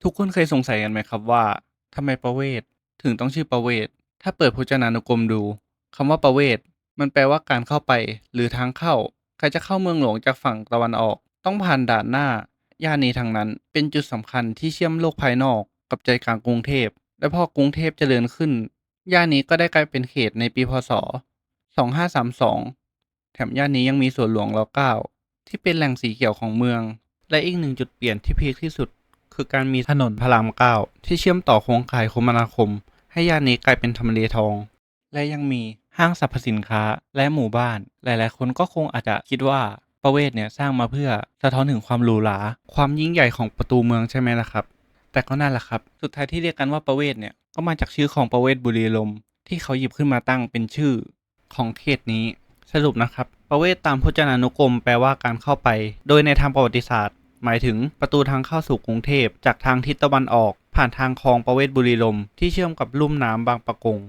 ທຸກຄົນເຄີຍສົງໄສກັນໄໝຄັບວ່າ ທຳໄມປະເວດເຖິງຕ້ອງຊື່ປະເວດ? ຖ້າເປີດພົດຈະນານຸກົມດູ, ຄຳວ່າປະເວດ ມັນແປວ່າການເຂົ້າໄປ ຫຼື ທາງເຂົ້າ. ໃຜຈະເຂົ້າເມືອງຫຼວງຈາກຝັ່ງຕາເວັນອອກ ຕ້ອງຜ່ານດ່ານໜ້າ ຍ່ານນີ້ທັງນັ້ນ ເປັນຈຸດສຳຄັນທີ່ເຊື່ອມໂລກພາຍນອກກັບໃຈກາງກຸງເທບ ແລະ ພໍກຸງເທບຈະເລີນຂຶ້ນ ຍ່ານນີ້ກໍໄດ້ກາຍເປັນເຂດໃນປີ ພ.ສ. ສອງຫ້າສາມສອງ ແຖມຍ່ານນີ້ຍັງມີສວນຫຼວງ ລ. ເກົ້າ ທີ່ເປັນແຫຼ່ງສີຂຽວຂອງເມືອງ ແລະ ອີກໜຶ່ງຈຸດປ່ຽນທີ່ພີກທີ່ສຸດ ຄືການມີຖະໜົນພະລາມເກົ້າ ທີ່ເຊື່ອມຕໍ່ໂຄງຂ່າຍຄົມມະນາຄົມ ໃຫ້ຍ່ານນີ້ກາຍເປັນທຳເລທອງ ແລະ ຍັງມີຫ້າງສັບພະສິນຄ້າ ແລະ ໝູ່ບ້ານ. ຫຼາຍໆຄົນກໍຄົງອາດຈະຄິດວ່າປະເວດເນ່ຍສ້າງມາເພື່ອສະທ້ອນເຖິງຄວາມຫຼູຫຼາ, ຄວາມຍິ່ງໃຫຍ່ຂອງປະຕູເມືອງໃຊ່ໄໝລະຄັບ? ແຕ່ກໍນັ້ນລະຄັບ, ສຸດທ້າຍທີ່ຮຽກກັນວ່າປະເວດເນ່ຍ ກໍມາຈາກຊື່ຂອງປະເວດບຸລີລົມ ທີ່ເຂົາຫຍິບຂຶ້ນມາຕັ້ງເປັນຊື່ຂອງເຂດນີ້. ສະຫຼຸບນະຄັບ, ປະເວດຕາມພົດຈະນານຸກົມແປວ່າການເຂົ້າໄປ, ໂດຍໃນທາງປະຫວັດຕິສາດ ໝາຍເຖິງປະຕູທາງເຂົ້າສູ່ກຸງເທບ ຈາກທາງທິດຕາເວັນອອກ ຜ່ານທາງຄອງປະເວດບຸລີລົມ ທີ່ເຊື່ອມກັບລຸ່ມນ້ຳບາງປະກົງ.